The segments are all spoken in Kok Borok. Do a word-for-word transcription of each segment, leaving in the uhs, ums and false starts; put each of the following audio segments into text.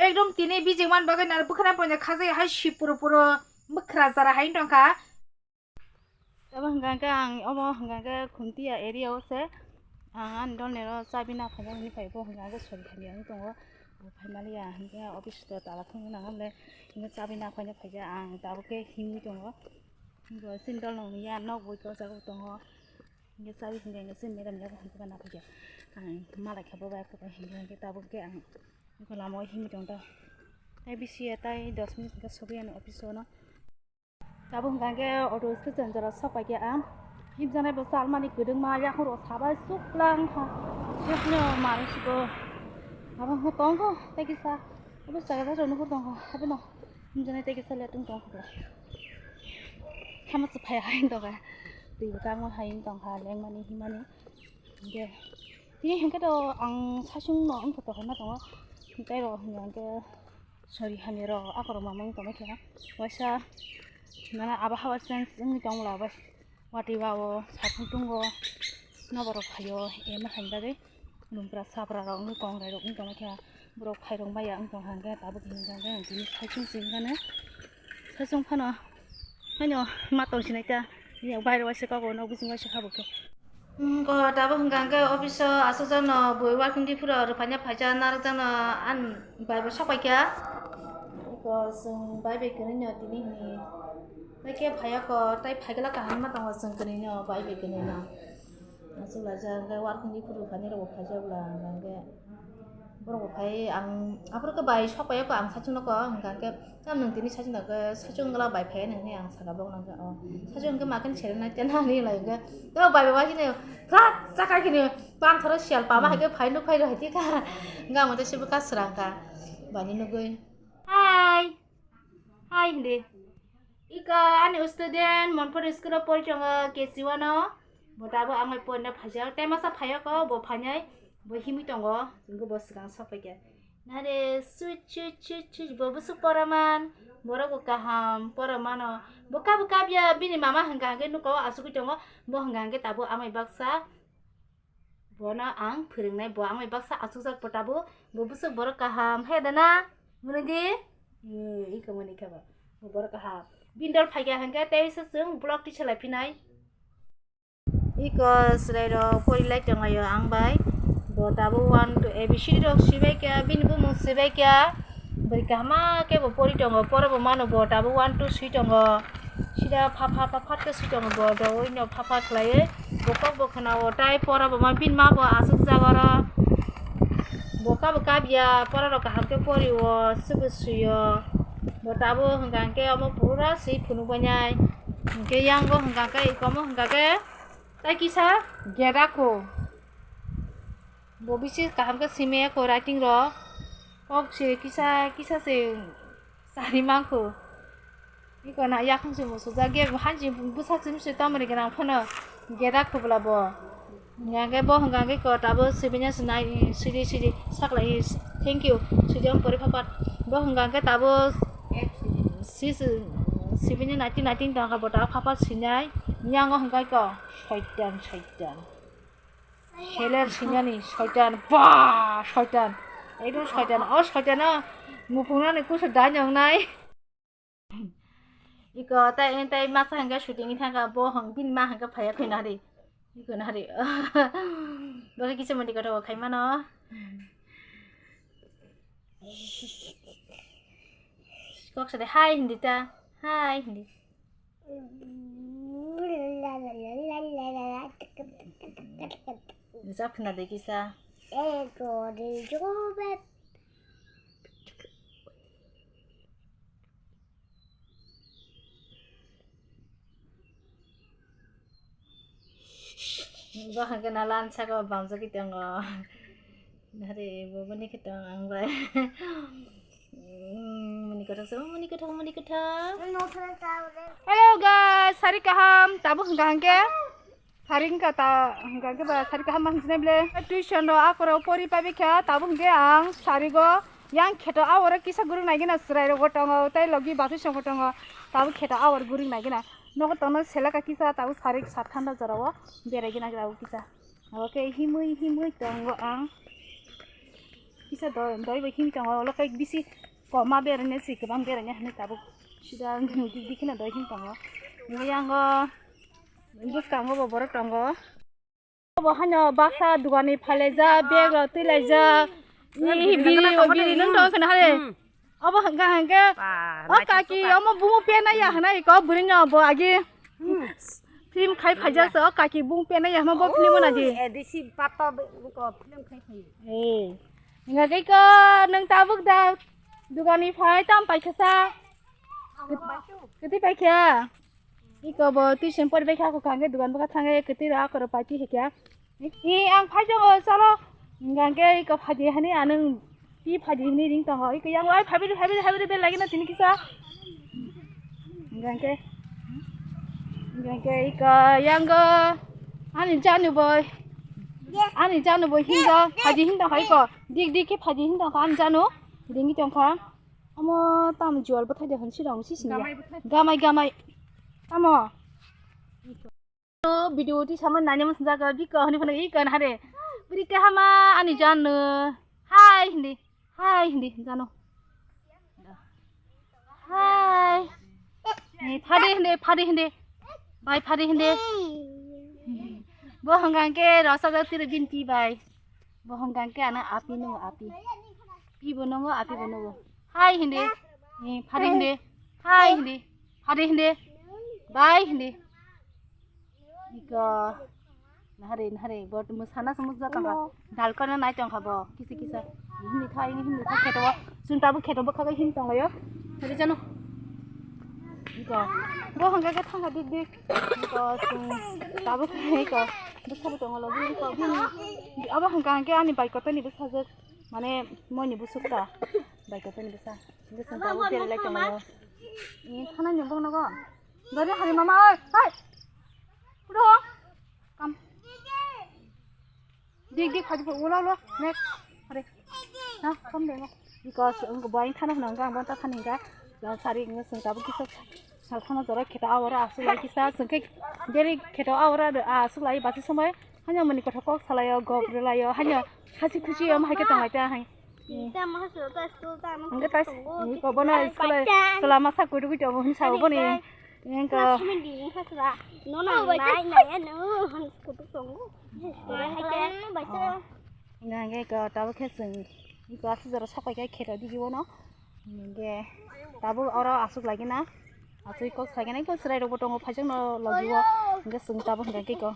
Ekdom tini bijing man bagwi nang bwkhana poina khajai hai si puro puro bwkhra jara hai tongkha. Abo hwnka hwnkhe ang omo hwnka hwnkhe Khuntia area o se ang ani dol nero chabi na phaina hwnwi phai bo hwnka hwnkhe sori hamya wng tongo. Bo phai maliya hwnke office to tala thwngwi nang le hwnke chabi na phaina phaikhe ang tabuk khe himwi tongo. Hwnke chini dol nong ya nok bui ko jaga tongo. Hwnke chabi hwnke hwnke chini madam ya hwnke na phaikhe ang malai kha bo bai hwnke hwnke tabuk khe ang lama o himwi tong ta. Tai bisi ya tai dos minute hwnke sogwi ani office o no. Tabuk hwnka hwnkhe auto station jora sok paikha ang. Himjaknai bo chalmani kwdwngma yakhungrok sabai chuklang kha. Yakhungrok manwi siko. Abo hwnka tongo tei kisa. Abo jaga jaga nukhur tongo. Abono himjaknai tei kisa le tong tong kha. Hama se phai hai tong kha. Twi bo kangma hai tong kha lengmani himani. Hingke, tini hingke to ang saichung no wngkha to hwnma tongo. Tei rok hwnka hingke sori hamya rok akorok mamang tongma khe waisa nana abo hawa chance wngwi tongla bai. Watwi wa o satung tungo noborok phaio ema hain bagwi lumpra sapra rok wngwi kongrai rok wngwi tongma khe borok phairok maya wngwi tongkha hingke tabuk hingka hingke tini saichung se wngkha ne saichung phano haino ma tong sinai ta. Yang baire waisa kok no bising waisa kha bo khe. Hmm, ko tabuk hwnka hwnkhe office o aswkjakno bui working day phuru rwphaina phaikha narwkjakno ani bai bo sok paikha. Ko chwng bai bai kwrwino tini hwnwi. Tai khe phaiya ko tai phaikhe kaham ma tongo chwng kwrwino bai bai kwrwino. Aswk laijak hwnkhe working day phuru rwphainai rokbo phaikha bwla hwnka hwnkhe. Borok bo phai ang aphuru khe bai sok pai kho ang saichung no kho hwnka hwnkhe tamo nwng tini saichung no khe saichung wngla bai phai nang hinwi ang saka bok nang khe o saichung hwnkhe ma khe sere nai tena hinwi lai hwnkhe to bai bai waisini flat chakha khe ni panthoro siyal pama hai khe phai nuk phai rw hai khe kha hwnkhe ang tei se bwkha srang kha bai ni nugwi hai hai hindi. Iko ani student Monpur school o pori tongo K C one o. Bo tabuk ang bai porina phaijak. Tei masa phaiya ko bo phainai bo himwi tongo. Bo swkang sok paikha. Nare sui sui sui sui bo bwswk pora man. Borok bo kaham pora mano. Bo kabo kabya bini mama hwnka hwnkhe nuko asugwi tongo. Bo hwnka hwnkhe tabuk ang bai baksa. Bono ang phwrwngnai, bo ang bai baksa achukjak bo tabuk, bo bwswk borok kaham, he da na? Mwnwi di? Hmm, iko mwnwi khe bo. Bo borok kaham. Bini dol phaikha hwnkhe tei se chwng block twi se lai phinai. Iko chwrai rok pori lai tonglaio ang bai. Bo tabuk one, two, A B C D rok swibai kha, bini bumung swibai kha. Bwrwi kaham khe bo pori tongo, poro bo mano bo tabuk one, two swi tongo. Sida pha pha pha pha khe swi tongo bo, doui no pha pha khlaiwi. Bo kok bo khna o, tai pora bo ma bini ma bo aswk jaga oro. Bo kabo kabya, pora rok kaham khe pori o, swbo swi o. Bo tabuk hwnka hwnkhe omo pura swi phunuk bai nai. Hwnkhe yang bo hwnka hwnkhe, ikomo hwnka hwnkhe tai kisa geda kho. Bo bisi kaham khe simi ya kho writing rok. Kok se kisa kisa se sari mangkho. Iko na yakung se musujak ge hanji bwsak se misi tamoni gwnang phano geda khobla bo. Hingke bo hingke ko tabo sibinya se nai sidi sidi saklai thank you sidi ang pore phapat. Bo hingke tabo si sibinya naiting naiting tongkha bo ta phapat sinai yango hingke ko soitan soitan. Heler sinani soitan, ba soitan. Ekdom soitan, o soitan o mupung nani kusu danyong nai. Iko tai tai masa hingke shooting thangka bo hong bin ma hingke phaya koi nari. Iko nari. Bo kisa mati kotho khai mano. Kok sade hai hindi ta. Hai hindi. Rijak khna de kisa. Bo hwnkhe na lan saka o bamjagwi tongo. Nare bo boni khe tong ang bai. Muni kothok se muni kothok muni kothok. Hello guys, sari kaham tabo hwnkha hwnkhe. Sari hwnkha ta hwnkha hwnkhe ba sari kaham ma hwnjinai ble. Tuition ro akoro pori pabi kha tabo hwnkhe ang sari go yang kheto aworo kisa gurung nai gina chwrai rogo tongo tei logi basi songo tongo tabo kheto awor gurung nai gina. Nogo tongno selaka kisa tabo sari sat khanda jorao berai gina tabo kisa. Oke himui himui tongo ang. Kisa doi, doi bai him tongo, ulo khe bisi koma berene si kwbang berene hinwi tabuk sida dik dik kheno doi him tongo. Hwnwi yango bwskango bo borok tongo. Bo hano baksa dugani phailaijak, bag rok twilaijak. Ni biri, biri nung tongo kheno hare. Hmm. Obo hwnkha hwnkhe, o kaki, omo bumo pena ya hwnwi ko bwrwino bo agi. Hmm. Film khai phaijak se, o kaki bumo pena ya hwnwi bo film o naidi. A D C pato ko film khai phai. Eh. Hwnkha khe ko nwng tabuk da dugani phai tam paikha sa. Kwtwi paikha. Iko bo tuition pori bai kha, kha hwnkhe dugan bwkha thangwi kwtwi rok akorok pai twi hwnkhe. I ang phai tongo, chalo. Hwnkhe iko phaidi hani anung pi phaidi hwnwi ring tongo. Iko yang wai phaibidi, phaibidi, phaibidi bel lagina tini kisa. Hwnkhe, hwnkhe iko yango ani janu boy. Ani janu boy hinjo, phaidi hin tongo iko. Dik dik khe phaidi hin tongo ani janu. Ringwi tongkha. Omo tamo jual bwthai de hwn sirong si sini ya. Gamai bwthai. Gamai, gamai. Tamo. No video ti sama nanya mas jaga biko hwnwi phano i kan hare. Bri kahama ani jan no. Hai hindi. Hai hindi jano. Hai. Ni phadi hindi, phadi hindi. Bai phadi hindi. Bo hwnka hwnkhe rasa jati re binti bai. Bo hwnka hwnkhe ano api nungo api. Pi bo nungo api bo nungo. Hai hindi. Ni phadi hindi. Hai hindi. Phadi hindi. Bai hindi. Iko. Nahari, nahari. Bo mwsana se mukjak tongkha. Dalkona nai tongkha bo. Kisa, kisa. Hindi kha, hindi, hindi kha kheto. Chwng tabuk kheto bwkha bai hin tonglaio. Hari jano. Iko. Bo hwnka khe thangkha dik dik. Iko chwng tabuk iko. Bwkha bo tongo logi iko. Bini. Abo hwnka hwnkhe ani bai kotorni bwsajwk. Mane moini bwswk ta. Bai kotorni bwsa. Hwnkhe chwng tabuk beralai tonglaio. Ni thanani bongnogo. Dori hari mama oi. Hai. Kudo. Kam. Dik dik phadi phadi ulo ulo. Next. Hari. Ha, kam de mo. Because ang bai thana hwnang ang bonta thani ga. Yang sari ang sung tabu kisa sal thana jora kheto awara asu lai kisa sung ke deri kheto awara asu lai basi somoi. Hanya mani kotha kok salayo gop relayo hanya hasi khusi am hai ke tangai ta hai. Hingke ta school ni ko bono school sala masa kudu kudu abo hinsa bo ni. Hingke. Nono nai nai ano kudu tongo. Hingke ko tabo khe chwng iko asuk jora sapai khe kheto digi bono. Hingke tabo oro asuk lagi na. Asuk kok sagai nai ko chwrai rok bo tongo phaijak no logi o. Hingke chwng tabo hingke ko.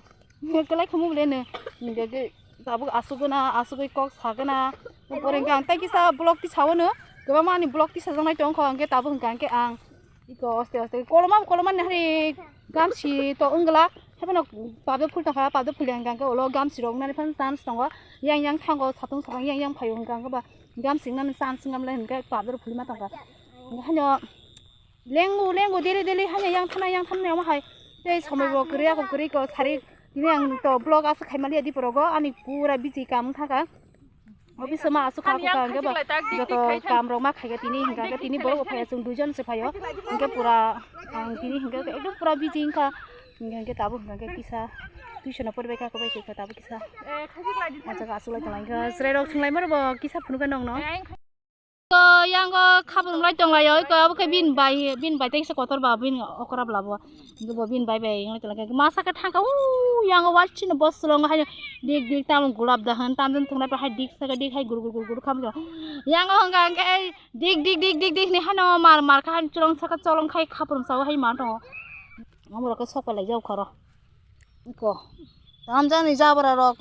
Kelai khumu le ne. Hingke tabuk asuguna, asugui kok saguna. Pore hingke ang tei kisa vlog tisao no. Kwbangma ani vlog tisajaknai tongkha, hingke tabuk hingka hingke ang iko oste oste koloma koloma nahari gamsi to wngla. Hebono pabdo phul tongkha, pabdo phul hingka hingke ulo gamsi rok nani phan chance tongo. Yang yang thango satung satung yang yang phaio hingka hingke ba gamsi nani chance wngam le hingke pabdo phulima tongkha. Hingke haino Lengo, lengo, daily, daily, hanya yang thana, yang thana, yang hai. Tei somoi bo kwrwi, ako kwrwi ko sari. Tini ang to vlog aswk khai maliya di porogo, ani pura busy kam wng thaka. Office ma aswk kha, kha, hingke ba joto kam rok ma khaiga tini, hingka hingke tini borok bo phaiya, chwng duijon se phaio. Hingke pura, ang tini hingke ekdom pura busy wngkha. Hingke hingke tabuk hingke kisa tuition no poribai kha, kobai kha tabuk kisa. Acha aswk lai tong lai kha. Chwrai rok thwng lai maro bo kisa phunukha nokno. Ko yango khabrum lai tong lai oi ko abo khe bin bai bin bai tei kisa kotor ba bin okra bla bo. Bo bin bai bai yang lai tong lai masa khe thang kha u yango wal chini bo slong hai dik dik tam gulab da han tam den thung lai hai dik sa dik hai gur gur gur gur kham. Yango hwnka hwnkhe dik dik dik dik dik ni hano mar mar kha han cholong saka cholong khai khabrum sa hai ma tong. Amurok khe sok pai lai jak kha ro. Iko. Tamjani jabra rok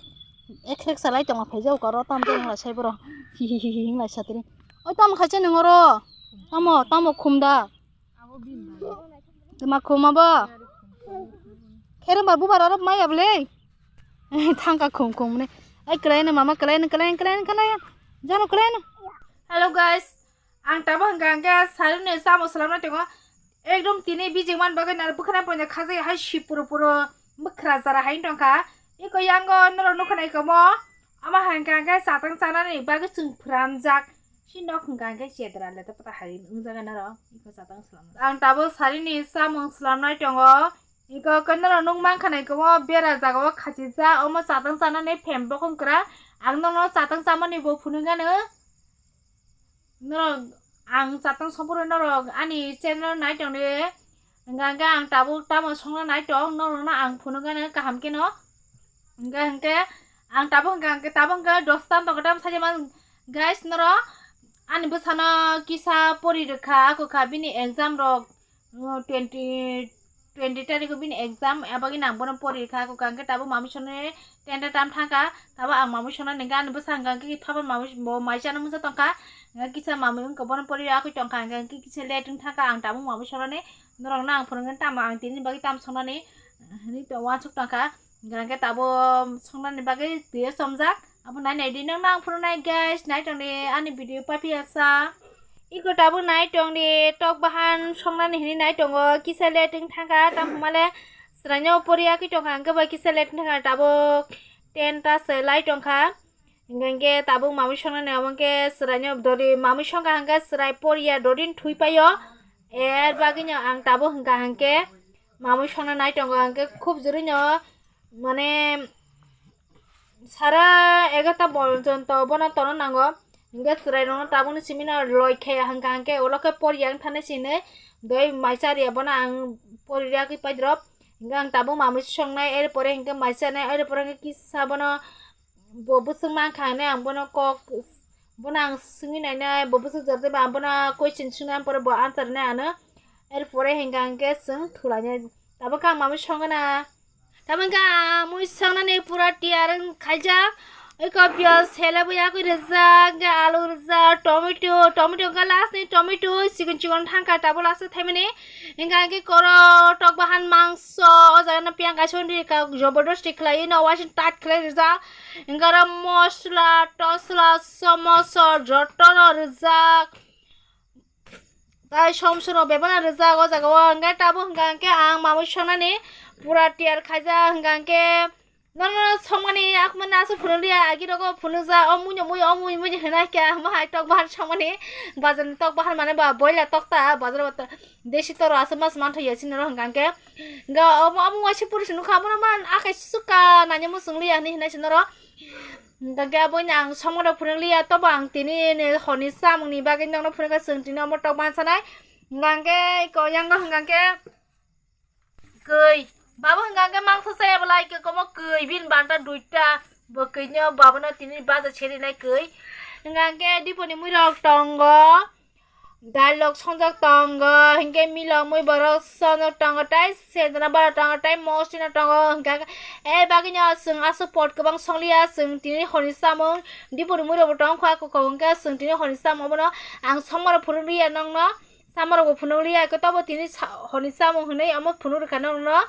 ek ek salai tongma phaijak aro tamjani hinglai sai borok. Hi hi hi hi hinglai satri. Oi tamo khaisa nang oro. Tamo tamo khumda. Tama khuma bo. Kherem ba bubar aro mai able. Thangka khum khum ne. Ai kelaina mama kelaina kelaina kelaina kelaina. Jano kelaina. Hello guys. Ang tamo hingka hingke saruni samo salamna tongo. Ekdom tini bijing man bagwi nang bwkhana poina khajai hai si puro puro bwkhra jara hai tongkha. Iko yango norok nukha nai komo. Ama hangka hangke chatang chanani bagwi chwng phranjak. Si nok hangka hangke chedra leta pata hai wngjaga norok. Iko chatang swlam. Ang tabuk sarini samung swlamnai tongo. Iko khe norok nuk mankha nai komo bera jaga o khachijak. Omo chatang chanani phem bokhong kwrak. Ang nokno chatang chamani bo phunukgano. Norok ang chatang songphuru norok ani channel nai tongdi. Hingka hingke ang tabuk tamo songna nai tong, norokno ang phunukgani kaham keno. Hingka hingke ang tabuk hingka hingke tabuk hingke dosta tongkhe tamo sajaman guys norok ani bwsano kisa pori rwkha, ako kha bini exam rok. Twenty, twenty tarikh o bini exam, abagwi nang bono pori kha, kok hingke tabuk mamwi songni tenta tam thangkha, tabuk ang mamwi songna nengkha, ani bwsa hingka hingke phaba mamwi bo mai chana mungsa tongkha, hingke kisa mamwi wngkha bono pori akwi tongkha, hingka hingke kisa late wng thangkha, ang tabuk mamwi songnani norokno ang phunukgwi tamo ang tini bagwi tam songnani hinwi uansuk tongkha, hingka hingke tabuk songnani bagwi twiyo chomjak. Abo nai nai di, nang nang phuru nai guys, nai tong di ani video paiphi asa. Iko tabuk nai tong di, tok bahan songnani hinwi nai tongo, kisa late wng thangkha, tamo hwnmale swraino poriya khe tongkha, hwnkhe bai kisa late wng thangkha, tabuk ten ta se lai tongkha. Hwnkhe tabuk mamwi songnani omo khe swraino dori mamwi songkha, hwnkhe swrai poriya dori thwi paio. Er bagwino ang tabuk hwnkha hwnkhe mamwi songna nai tongo, hwnkhe khub jurino mane sara egarta porjonto bono tono nango. Hingke chwrairokno tabukni simi no loi khe hangka hangke ulo khe poriya wng thani sini doi mai chariya bono ang poriya khe paidrop. Hingke ang tabuk mamwi songnai, er pore hingke mai chanai, er pore hingke kisa bono bo bwswk mankha hinui ang bono kok, bono ang swngwi nainai, bo bwswk jora teibo ang bono question swngnai, ang pore bo answer rinai ano. Er pore hingke hingke chwng thulainai. Tabuk khe ang mamwi songna. Tabuk khe ang mui songnani pura tiyar wng khaijak. Eko piyaj sele bo yakui rijak, hingke alu rijak, tomato, tomato hingke last ni tomato chikon chikon thangkha tabuk last o thaimani. Hingke hingke koro tok bahan mangso, o jaga no piyang kaisa undi ka jobordosti khlai no waising tight khlai rijak. Hingke oro mosla, tosla, somoso joto no rijak. Tai somsoro bebana rijak o jaga o, hingke tabuk hingka hingke ang mamui songnani pura tiyar khaijak, hingka hingke nono songmani akhmani aswk phunukliya, agi rogo phunukjak, o muino mui, o mui mui hinai khe, mo hai tok bahar songmani, bazar ni tok bahar mane ba boila tok ta, bazar o ta, desi toro aswk mas manthoya sinoro hingka hingke, hingke omo, omo waisa purusi nukha, abono man akai suka nanya muchungliya hinui hinai sinoro. Hingke aboino ang songmano phunukliya, tobo ang tini ni horni chamungni bagwi nokno phunukha, chwng tini omo tok mansanai. Hingke iko yango hingke kwi. Babo hingke mangsa chaya belai khe komo kwi, bini banta duita. Bo kwino babono tini baja serinai kwi. Hingke diponi muirok tongo. Dal rok songjak tongo, hingke milok mui borok songjak tongo, tai sejana bara tongo, tai mosina tongo, hingke e bagwino chwng aswk pot kwbang songliya, chwng tini horni chamung dipori muirokbo tongkha, kokong hingke chwng tini horni chamung bono ang songmarok phunukliya nokno, chamarokbo phunukliya, hingke tobo tini sa-, horni chamung hinui omo phunuk rwkha nokno.